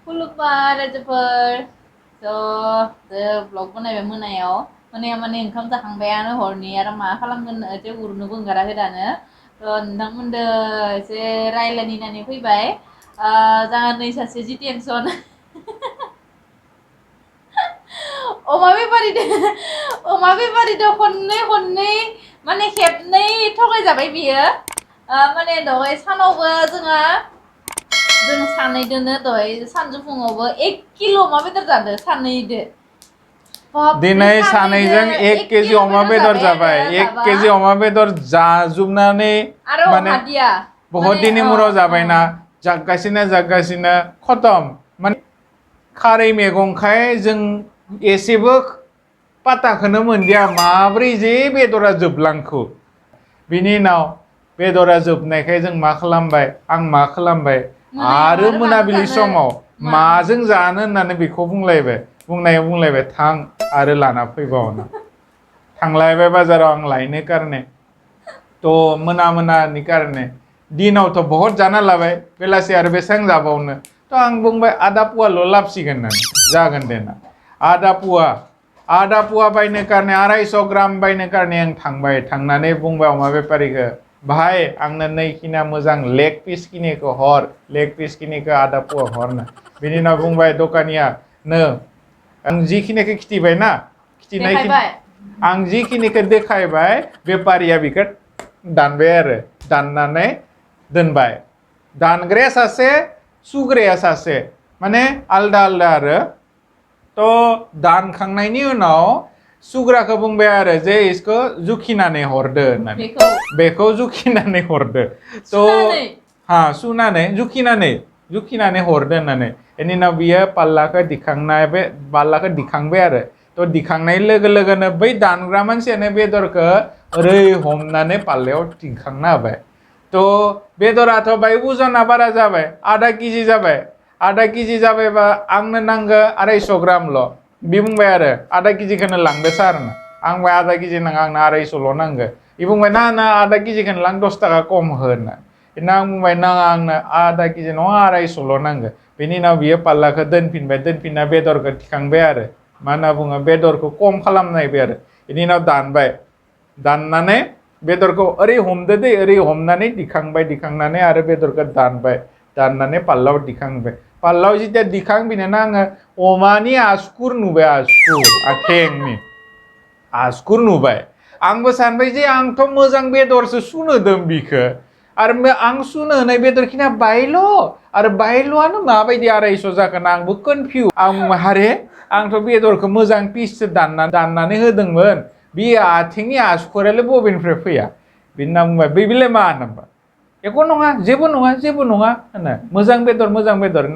खुलुमबाय रायजोफोर स' जों ब्लग बनायबाय मोनायाव माने ओंखाम जाखांबायानो हरनि आरो मा खालामगोन एसे उरुनोबो ओंखाराखै दानो थ' नोंथांमोनदो एसे रायज्लायनो होननानै फैबाय जोंहा नै सासे जि टेनसन अमा बेफारिदो खननै माने खेबनै थगायजाबाय बियो माने दहाय सानावबो जों सानैदोनो दहाय सानजौफुङावबो 1 किल' अमा बेदर जादो सानैदो दिनै सानैजों 1 केजि अमा बेदर जाबाय 1 केजि अमा बेदर जाजुबनानै माने बहुत दिननि मुराव जाबायना जागासिनो खतम माने खारै मैगंखाय जों एसेबो पाताखौनो मोनदिया माब्रै जे बेदरा जोबलांखो बिनि उनाव बेदरा जोबनायखाय जों मा खालामबाय आरो मोनाबिलि समाव माजों जानो होननानै बेखौ बुंलायबाय थां आरो लाना फैबावना थांलायबाय बाजाराव आं लायनो कारने तो मोनानि कारने दिनावथ' बहुत जाना लाबाय बेलासि आरो बेसेबां जाबावनो तो आं बुंबाय आधा पुवाल' लाबसिगोन होननानै जागोन दे ना आधा पुवा बायनो कारने 250 ग्राम बायनो कारने आं थांनानै बुंबाय अमा बेफारिखौ भाई आंनो नैखिना मोजां लेग पिस खिनिखौ हर लेग पिस खिनिखौ आधा पुवा हरना बिनि उनाव बुंबाय दखानिया नो आं जिखिनिखौ खिथिबाय ना आं जिखिनिखौ देखायबाय बेफारिया बेखौ दानबाय आरो दाननानै दोनबाय दानग्राया सासे सुग्राया सासे माने आलदा आरो तो दानखांनायनि उनाव सुग्राखौ बुंबाय आरो जे इसको जुखिनानै हरदो होननानै बेखौ जुखिनानै हरदो तो सुनानै जुखिनानै हरदो होननानै बेनि उनाव बियो पाल्लाखौ दिखांबाय आरो तो दिखांनाय लोगो लोगोनो बै दानग्रा मानसियानो बेदरखौ ओरै हमनानै पाल्लायाव दिखांना होबाय तो बेदराथ' बाय उजना बारा जाबाय आधा केजि जाबायबा आंनो नांगो 250 ग्रामल' बे बुंबाय आरो आधा केजिखौनो लांदो सार आं बुंबाय आधा केजि नाङा आंनो 250ल' नांगो बे बुंबाय ना आधा केजिखौनो लां 10 थाखा खम हो होनना बिदिनो आं बुंबाय नाङा आंनो आधा केजि नङा 250ल' नांगो बेनि उनाव बियो पाल्लाखौ दोनफिनना बेदरखौ थिखांबाय आरो मा होनना बुङो बेदरखौ खम खालामनायबाय आरो बेनि उनाव दाननानै बेदरखौ ओरै हमदो दै ओरै हमनानै दिखांनानै आरो बेदरखौ दाननानै पाल्लायाव दिखांबाय पाल्लायाव जेथिया दिखांफिनोना आङो अमानि आसुकुर नुबाय आसुकुर नुबाय आंबो सानबाय जे आंथ' मोजां बेदरसो सुनो होदों बिखौ आरो आं सुनो होनाय बेदरखिनिया बायल'आनो माबायदि 250 जागोन आंबो कनफिउज आं हारे आंथ' बेदरखौ मोजां पिससो दाननानै होदोंमोन बे आथिंनि आसुकुरालाय बबेनिफ्राय फैया बिनि उनाव बुंबाय बेलाय मा होनना एख' नङा जेबो नङा होनना मोजां बेदर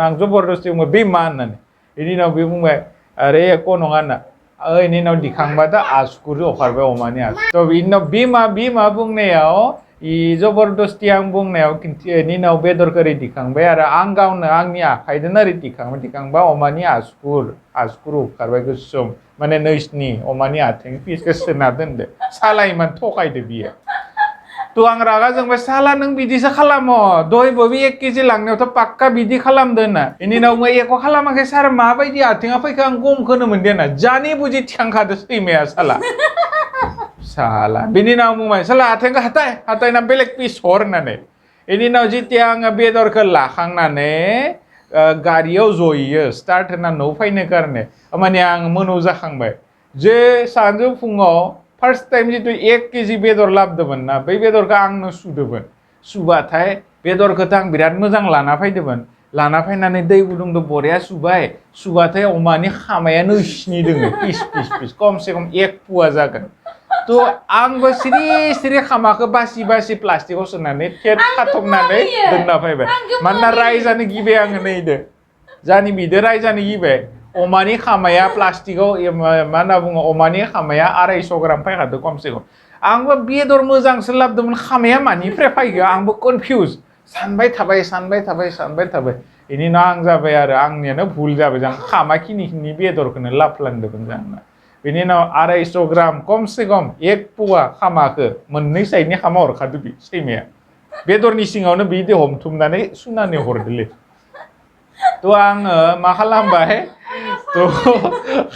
आं जबरदस्ति बुंबाय बे मा होननानै बेनि उनाव बे बुंबाय आरे एख' नङा होनना बेनि उनाव दिखांबाथ' आसुकुर ओंखारबाय अमानि आसुकुर बिनि उनाव बे मा बुंनायाव जबरदस्ति आं बुंनायाव बेनि उनाव बेदरखौ ओरै दिखांबाय आरो आं गावनो आंनि आखाइजोंनो ओरै दिखांबा अमानि आसुकुर ओंखारबाय गोसोम माने नैसिनि अमानि आथिं पिसखौ सोना दोनदो साला इमान थगायदो बियो तो आं रागा जोंबाय साला नों बिदिसो खालामो दहायबो 1 केजि लांनायावथ' पाक्का बिदि खालामदो होनना बेनि उनाव एख' खालामाखै सार माबायदि आथिङा फैखो आं गमखौनो मोनदों होनना जानि बुजि थिखांखादो सैमाया साला बिनि उनाव बुंबाय साला आथिंखौ हाथायना बेलेग पिस हर होननानै बेनि उनाव जेथिया आङो बेदरखौ लाखांनानै गारियाव जयो स्टार्ट होना न'आव फैनो कारने माने आं मोनाव जाखांबाय जे सानजौफुङाव फार्स्ट टाइम जितु 1 केजि बेदर लाबोदोंमोन ना बै बेदरखौ आंनो सुबाथाय बेदरखौथ' आं बिराद मोजां लाना फैनानै दै गुदुंजों बरिया सुबाथाय अमानि खामायानो नैसिनि दोङो पिस खमसे खम 1 पुवा जागोन तो आंबो सिरि खामाखौ बासि प्लास्टिकआव सोनानै खाथबनानै दोनना फैबाय मानोना रायजानो गिबाय आङो नैदो जानि बिदो रायजानो गिबाय अमानि खामाया प्लास्टिकआव मा होनना बुङो अमानि खामाया 250 ग्राम फैखादो खमसे खम आंबो बेदर मोजांसो लाबोदोंमोन खामाया मानिफ्राय फैगो आंबो कनफिउज सानबाय थाबाय बेनि उनाव आं जाबाय आरो आंनियानो भुल जाबाय आं खामाखिनि बेदरखौनो लाफ्लांदोंमोन जोंना बेनि उनाव 250 ग्राम खमसे खम 1 पुवा खामाखौ मोननै साइडनि खामा हरखादो बे सैमाया बेदरनि सिङावनो बिदि हमथुमनानै सुनानै हरदोलै थ' आङो मा खालामबाय थ'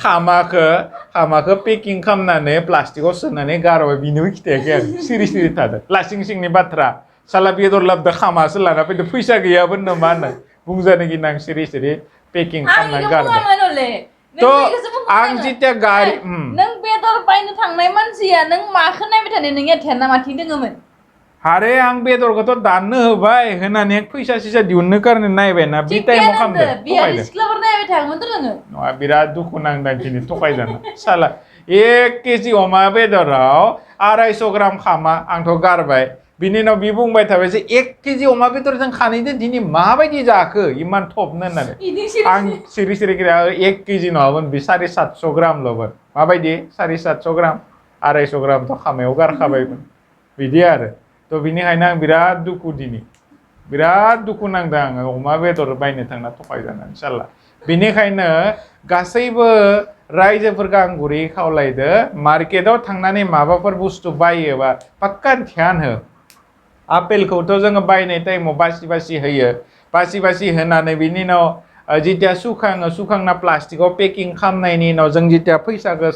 खामाखो पेकिं खालामनानै प्लास्टिकआव सोनानै गारबाय बिनोबो खिथायाखै आं सिरि सिरि थादों लासिं सिंनि बाथ्रा साला बेदर लाबोदो खामासो लाना फैदो फैसा गैयाबो नामा होनना बुंजानो गिनां सिरि सिरि पेकिं खालामनानै गारबाय थ' आं जिथिया गारि नों बेदर बायनो थांनाय मानसिया नों माखौ नायबाय थानो नों एथेर ना माथिं दोङोमोन आरे आं बेदरखौथ' दाननो होबाय होनानै फैसा सिसा दिहुननो कारने नायबायना बे टाइमाव खालामदो बिहारि सिख्लाफोर नायबाय थागोमोनथ' नोङो नङा बिराद दुखु नांदों दिनै थगायजाना साला 1 केजि अमा बेदराव 250 ग्राम खामा आंथ' गारबाय बिनि उनाव बि बुंबाय थाबाय जे 1 केजि अमा बेदर जों खानैजों दिनै माबायदि जाखो इमान थबनो होननानै आं सिरि सिरि 1 केजि नङामोन बि 750 ग्रामल'मोन माबायदि 750 ग्राम 250 ग्रामथ' खामायाव गारखाबायमोन बिदि आरो थ' बिनिखायनो आं बिराद दुखु दिनै बिराद दुखु नांदों आङो अमा बेदर बायनो थांना थगायजानानै साला बेनिखायनो गासैबो रायजोफोरखौ आं गुरै खावलायदो मार्केटाव थांनानै माबाफोर बुस्थु बायोबा पाक्का ध्यान हो आपेलखौथ' जोङो बायनाय टाइमाव बासि बासि होयो बासि होनानै बिनि उनाव जिथिया सुखांना प्लास्टिकआव पेकिं खालामनायनि उनाव जों जिथिया फैसाखौ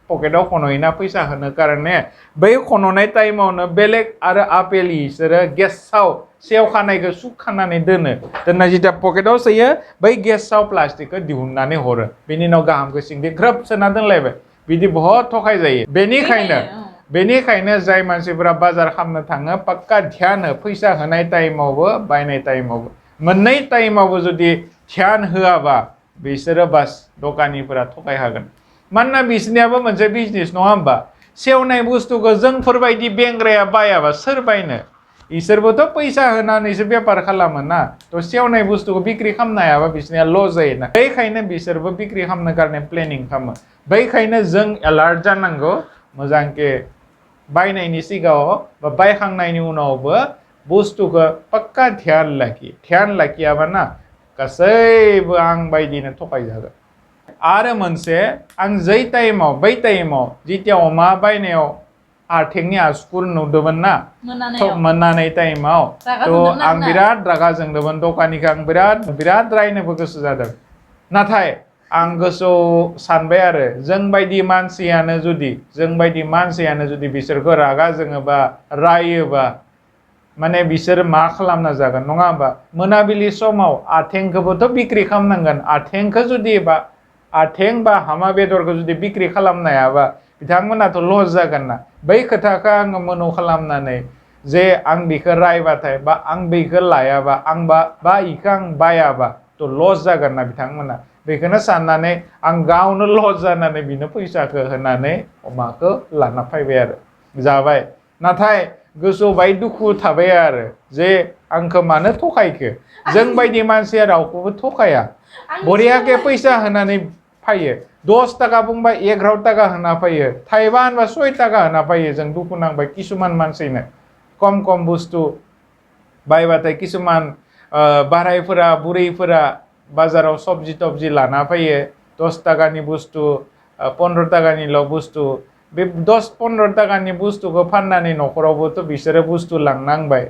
पकेटाव खन'योना फैसा होनो कारने बै खन'नाय टाइमावनो बेलेग आरो आपेल इसोरो गेसाव सेवखानायखौ सुखानानै दोनना जिथिया पकेटाव सोयो बै गेसाव प्लास्टिकखौ दिहुननानै हरो बेनि उनाव गाहामखौ सिंदि ग्रोब सोना दोनलायबाय बिदि बहुत थगाय जायो बेनिखायनो जाय मानसिफोरा बाजार खालामनो थाङो पाक्का ध्यान हो फैसा होनाय टाइमावबो बायनाय टाइमावबो मोननै टाइमावबो जुदि ध्यान होआबा बिसोरो बास दखानिफोरा थगाय हागोन मानोना बिसोरनियाबो मोनसे बिजनेस नङा होमबा सेवनाय बुस्थुखौ जोंफोरबायदि बेंग्राया बायाबा सोर बायनो इसोरबोथ' फैसा होनानैसो बेपार खालामो ना थ' सेवनाय बुस्थुखौ बिक्रि खालामनो हायाबा बिसोरनिया लस जायोना बेखायनो बिसोरबो बिक्रि खालामनो कारने प्लेनिं खालामो बेखायनो जों एलार्ट जानांगौ मोजांके बायनायनि सिगाङाव बा बायखांनायनि उनावबो बुस्थुखौ पाक्का ध्यान लाखियाबा ना गासैबो आं बायदिनो थगायजागोन आरो मोनसे आं बै टाइमाव जिथिया अमा बायनायाव आथेंनि आसुगुर नुदोंमोन ना मोननानै टाइमाव थ' आं बिराद रागा जोंदोंमोन दखानिखौ आं बिराद रायनोबो गोसो जादों नाथाय आं गोसोआव सानबाय आरो जोंबायदि मानसियानो जुदि बिसोरखौ रागा जोङोबा रायोबा माने बिसोर मा खालामना जागोन नङा होमबा मोनाबिलि समाव आथेंखौबोथ' बिक्रि खालामनांगोन आथें बा हामा बेदरखौ जुदि बिक्रि खालामनो हायाबा बिथांमोनाथ' लस जागोन ना बै खोथाखौ आङो मोनो खालामनानै जे आं बेखौ रायबाथाय बा आं बेखौ लायाबा बा इखौ आं बायाबा थ' लस जागोन ना बिथांमोना बेखौनो साननानै आं गावनो लस जानानै बिनो फैसाखौ होनानै अमाखौ लाना फैबाय आरो जाबाय नाथाय गोसोआव बाय दुखु थाबाय आरो जे आंखौ मानो थगायखो जोंबायदि मानसिया रावखौबो थगाया बरियाके फैसा होनानै फैयो 10 टाका बुंबा 11 टाका होना फैयो थाइबा होनबा 6 टाका होना फैयो जों दुखु नांबाय किसुमान मानसिनो खम बुस्थु बायबाथाय किसुमान बारायफोरा बुरैफोरा बाजाराव सबजि तबजि लाना फैयो 10 टाकानि बुस्थु 15 टाकानिल' बुस्थु बे 10-15 टाकानि बुस्थुखौ फाननानै न'खरावबोथ' बिसोरो बुस्थु लांनांबाय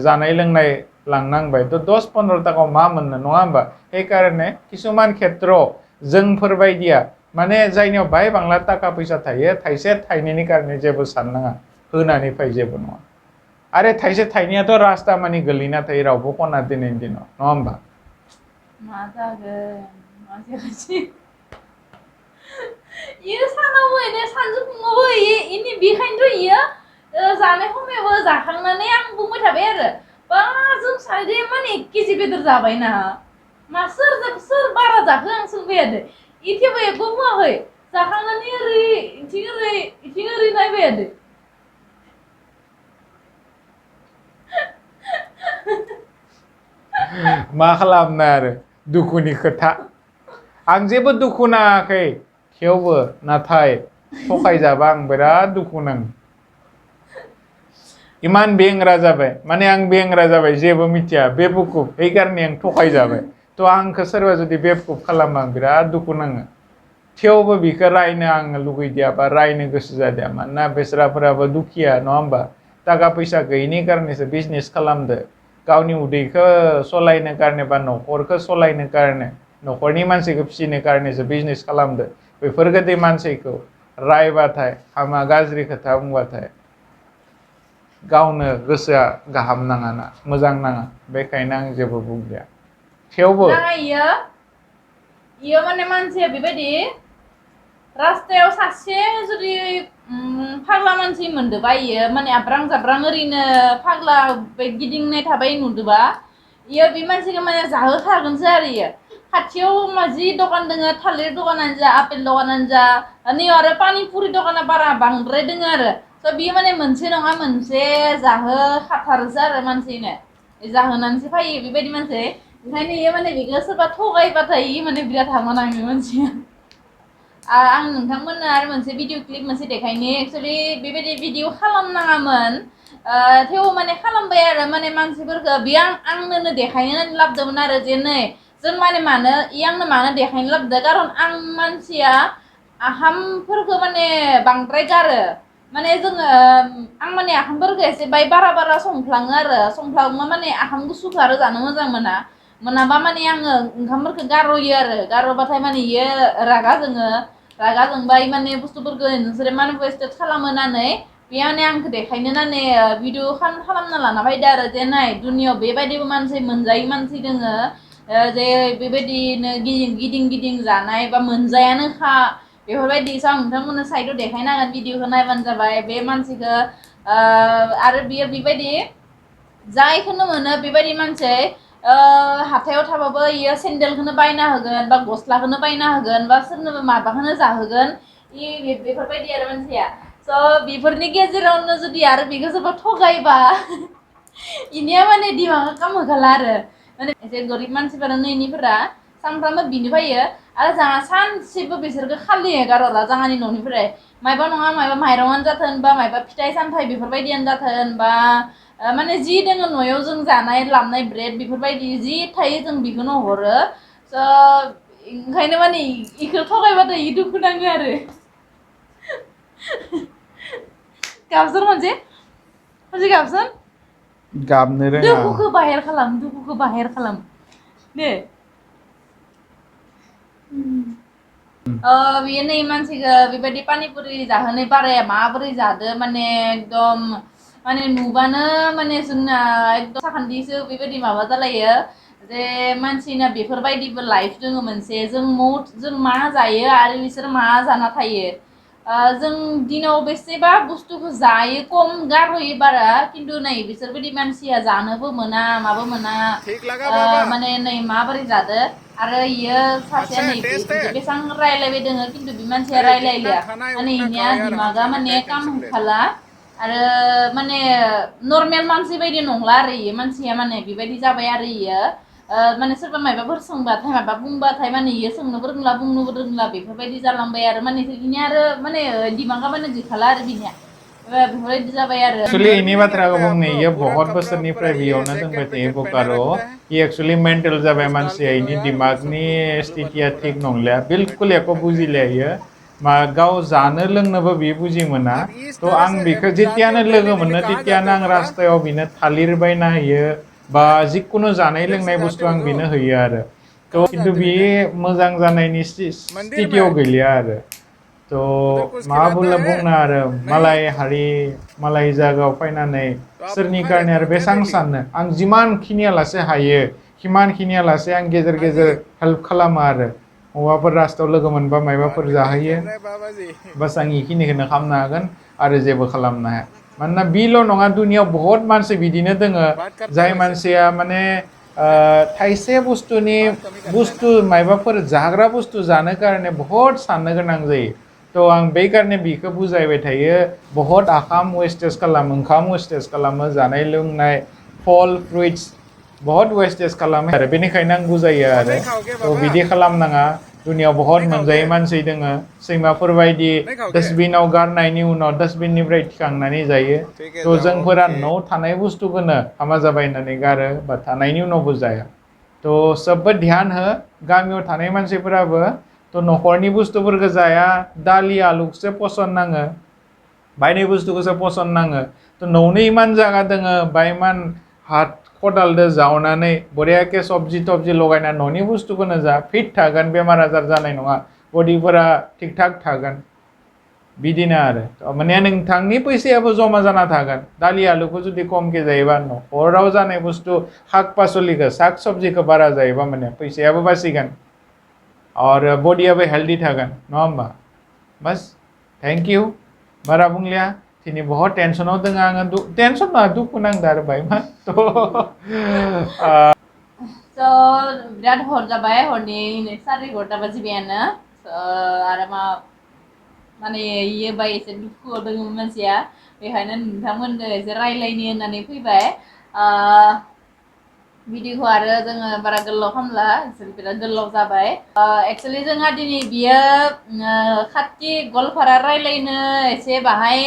जानाय लोंनाय लांनांबाय थ' 10-15 टाकायाव मा मोननो नङा होमबा हे कारणे किसुमान खेत्रआव जोंफोरबायदिया माने जायनियाव बाय बांला टाका फैसा थायो थाइसे थाइनैनि कारणे जेबो साननाङा होनानै फै जेबो नङा आरे थाइसे थाइनैयाथ' रास्ता मानि गोलैना थायो रावबो खना दिनैनि दिनाव नङा होमबा मा जागोन मा जायासै इयो सानावबो इनो सानजौफुङावबो इनि बेखायनोथ' इयो जानाय समायावबो जाखांनानै आं बुंबाय थाबाय आरो बा जों सानैदो इमान 1 केजि बेदर जाबायना मा सोर बारा जाखो आं सोंबाय थादो इथेबो एख' बुङाखै जाखांनानै इथिं ओरै नायबाय थादो मा खालामनो आरो दुखुनि खोथा आं जेबो दुखु नाङाखै थेवबो नाथाय थगायजाबा आं बिराद दुखु नाङो इमान बेंग्रा जाबाय माने आं बेंग्रा जाबाय जेबो मिथिया बेवकुफ बे कारणे आं थगायजाबाय थ' आंखौ सोरबा जुदि बेवकुफ खालामो आं बिराद दुखु नाङो थेवबो बिखौ रायनो आं लुगैदिया बा रायनो गोसो जादिया मानोना बेस्राफोराबो दुखिया नङा होमबा थाखा फैसा गैयिनि कारनेसो बिजनेस खालामदो गावनि उदैखौ सलायनो कारणे बा न'खरखौ सलायनो कारणे न'खरनि मानसिखौ फिसिनो कारनेसो बिजनेस खालामदो बेफोरबायदि मानसिखौ रायबाथाय हामा गाज्रि खोथा बुंबाथाय गावनो गोसोआ गाहाम नाङाना मोजां नाङा बेखायनो आं जेबो बुंलिया थेवबो इयो माने मानसिया बेबायदि रास्तायाव सासे जुदि फाग्ला मानसि मोनदोबा इयो माने आब्रां जाब्रां ओरैनो फाग्ला गिदिंनाय थाबाय नुदोबा इयो बे मानसिखौ माने जाहोखागोनसो आरो इयो खाथियाव जि दखान दोङो थालिर दखानानो जा आपेल दखानानो जा नै आरो पानिपुरि दखाना बारा बांद्राय दोङो आरो स' बियो माने मोनसे नङा मोनसे जाहोखाथारोसो आरो मानसिनो जाहोनानैसो फैयो बेबायदि मानसि ओंखायनो इयो माने बेखौ सोरबा थगायबाथाय इयो माने बिराद हामा नाङो मानसिया आं नोंथांमोननो आरो मोनसे भिडिअ क्लिप मोनसे देखायनि एक्सुअलि बेबायदि भिडिअ खालामनाङामोन थेवबो माने खालामबाय आरो माने मानसिफोरखौ बियो आंनो देखायनो लाबोदोंमोन आरो जे नै जों माने मानो आंनो मानो देखायनो लाबोदों खारन आं मानसिया आहामफोरखौ माने बांद्राय गारो माने जोङो आं माने आखामफोरखौ एसे बारा बारा संफ्लाङो आरो संफ्लाङो माने आखाम गुसुखौ आरो जानो मोजां मोनाबा माने आङो ओंखामफोरखौ गार'यो आरो गार'बाथाय माने इयो रागा जोंबाय माने बुस्थुफोरखौ नोंसोरो मानो वेस्टेज खालामो होननानै बे माने आंखौ देखायनो होननानै भिडिअ खालामना लाना फैदो आरो जे नाय दुनियाव बेबायदिबो मानसि मोनजायै मानसि दोङो जे बेबायदिनो गिदिं जानाय बा मोनजायानोखा बेफोरबायदिसो आं नोंथांमोननो साइडआव देखायनांगोन भिडिअखौ नायबानो जाबाय बे मानसिखौ आरो बियो बेबायदि जायखौनो मोनो बेबायदि मानसि हाथायाव थाबाबो इयो सेन्देलखौनो बायना होगोन बा गस्लाखौनो बायना होगोन बा सोरनोबा माबाखौनो जाहोगोन बेफोरबायदि आरो मानसिया स' बेफोरनि गेजेरावनो जुदि आरो बेखौ सोरबा थगायबा इनिया माने दिमागा काम होखाला आरो माने एसे गरिब मानसिफोरा नैनिफोरा सानफ्रामबो बिनो फैयो आरो जोंहा सानसेबो बिसोरखौ खालि हेगारहरा जोंहानि न'निफ्राय मायबा नङा मायबा माइरंआनो जाथों बा मायबा फिथाइ सामथाइ बेफोरबायदियानो जाथों बा माने जि दोङो न'आव जों जानाय लाबनाय ब्रेड बेफोरबायदि जि थायो जों बेखौनो हरो स' ओंखायनो माने इखौ थगायबाथाय इ दुखु नाङो आरो गाबसोन मोनसे गाबसोन गाबनो रोङा दुखुखौ बाहेर खालाम दे बेयो नै मानसिखौ बेबायदि पानिपुरि जाहोनाय बाराया माबोरै जादो माने एकदम माने नुबानो माने जोंना एकदम साखान्दिसो बेबायदि माबा जालायो जे मानसिना बेफोरबायदिबो लाइफ दोङो मोनसे जों मा जायो आरो बिसोर मा जाना थायो जों दिनाव बेसेबा बुस्थुखौ जायो खम गारहोयो बारा खिन्थु नै बिसोरबायदि मानसिया जानोबो मोना माबो मोना माने नै माबोरै जादो आरो इयो सासेया नै बेसेबां रायलायबाय दोङो खिन्थु बे मानसिया रायलायलिया माने इनिया दिमागा माने काम होखाला आरो माने नर्मेल मानसि बायदि नंला आरो इयो मानसिया माने बेबायदि जाबाय आरो इयो माने सोरबा मायबाफोर सोंबाथाय माबा बुंबाथाय माने इयो सोंनोबो रोंला बुंनोबो रोंला बेफोरबायदि जालांबाय आरो माने इनिया आरो माने दिमागा माने गैखाला आरो बिनिया बेफोरबायदि जाबाय आरो एक्चुअली इनि बाथ्राखौ बुंनो इयो बहुत बोसोरनिफ्राय बेयावनो दोंबाय थायो बोकारो इ एक्चुअली मेन्टेल जाबाय मानसिया इनि दिमागनि स्थितिया थिग नंलिया बिल्कुल एख' बुजिलिया इयो गाव जानो लोंनोबो बियो बुजि मोना थ' आं बेखौ जेतियानो लोगो मोनो तेतियानो आं रास्तायाव बिनो थालिर बायना होयो बा जिखुनु जानाय लोंनाय बुस्थु आं बिनो होयो आरो थ' खिन्थु बियो मोजां जानायनि स्थितियाव गैलिया आरो थ' मा बुंनो आरो मालाय हारि मालाय जायगायाव फैनानै सोरनि कारने आरो बेसां साननो आं जिमानखिनियालासे हायो हिमानखिनियालासे आं गेजेर गेजेर हेल्प खालामो आरो हौवाफोर रास्तायाव लोगो मोनबा मायबाफोर जाहोयो बास आं इखिनिखौनो खालामनो हागोन आरो जेबो खालामनो हाया मानोना बिल' नङा दुनियाव बहुत मानसि बिदिनो दोङो जाय मानसिया माने थाइसे बुस्थु मायबाफोर जाग्रा बुस्थु जानो कारने बहुत साननो गोनां जायो थ' आं बे कारने बिखौ बुजायबाय थायो बहुत आखाम वेस्टेज खालामो ओंखाम वेस्टेज खालामो जानाय लोंनाय फल फ्रुइट्स बहुत वेस्टेज खालामो आरो बेनिखायनो आं बुजायो आरो थ' बिदि खालामनाङा दुनियाव बहुत मोनजायै मानसि दोङो सैमाफोर बायदि डास्टबिनाव गारनायनि उनाव डास्टबिननिफ्राय थिखांनानै जायो थ' जोंफोरा न'आव थानाय बुस्थुखौनो हामा जाबाय होननानै गारो बा थानायनि उनावबो जाया थ' सबबो ध्यान हो गामियाव थानाय मानसिफोराबो थ' न'खरनि बुस्थुफोरखौ जाया दालि आलुखौसो पसन्द नाङो बायनाय बुस्थुखौसो पसन्द नाङो थ' न'आवनो इमान जागा दोङो बा इमान खदालदो जावनानै बरियाके सबजि तबजि लगायना न'नि बुस्थुखौनो जा फिट थागोन बेमार आजार जानाय नङा बडिफोरा थिग थाक थागोन बिदिनो आरो माने नोंथांनि फैसायाबो जमा जाना थागोन दालि आलुखौ जुदि खमके जायोबा न'खराव जानाय बुस्थु शाक पाचलिखौ शाक सबजिखौ बारा जायोबा माने फैसायाबो बासिगोन और बडियाबो हेल्दी थागोन नङा होमबा बस थैंक यू बारा बुंलिया दिनै बहुत टेंशनाव दङ आङो टेंशन नङा दुखु नांदो आरो बाय मा So बिराद हर जाबाय हरनि 11:30 बाजिबायानो आरो माने इयो बाय एसे दुखुआव दङ मानसिया बेखायनो नोंथांमोननो एसे रायलायनो होननानै फैबाय भिडिअखौ आरो जोङो बारा गोलाव खालामला बिराद गोलाव जाबाय एक्चुअलि जोंहा दिनै बियो खाथि गवालपारा रायलायनो एसे बाहाय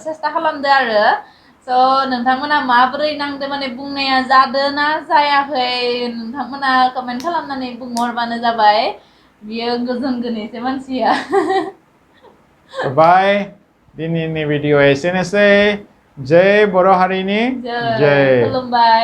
सेस्था खालामदो आरो स' नोंथांमोना माबोरै नांदो माने बुंनाया जादो ना जायाखै नोंथांमोना कमेन्ट खालामनानै बुंहरबानो जाबाय बियो गोजोनगोन एसे मानसिया बाय दिनैनि भिडिअ एसेनोसै जय बर' हारिनि जय खुलुमबाय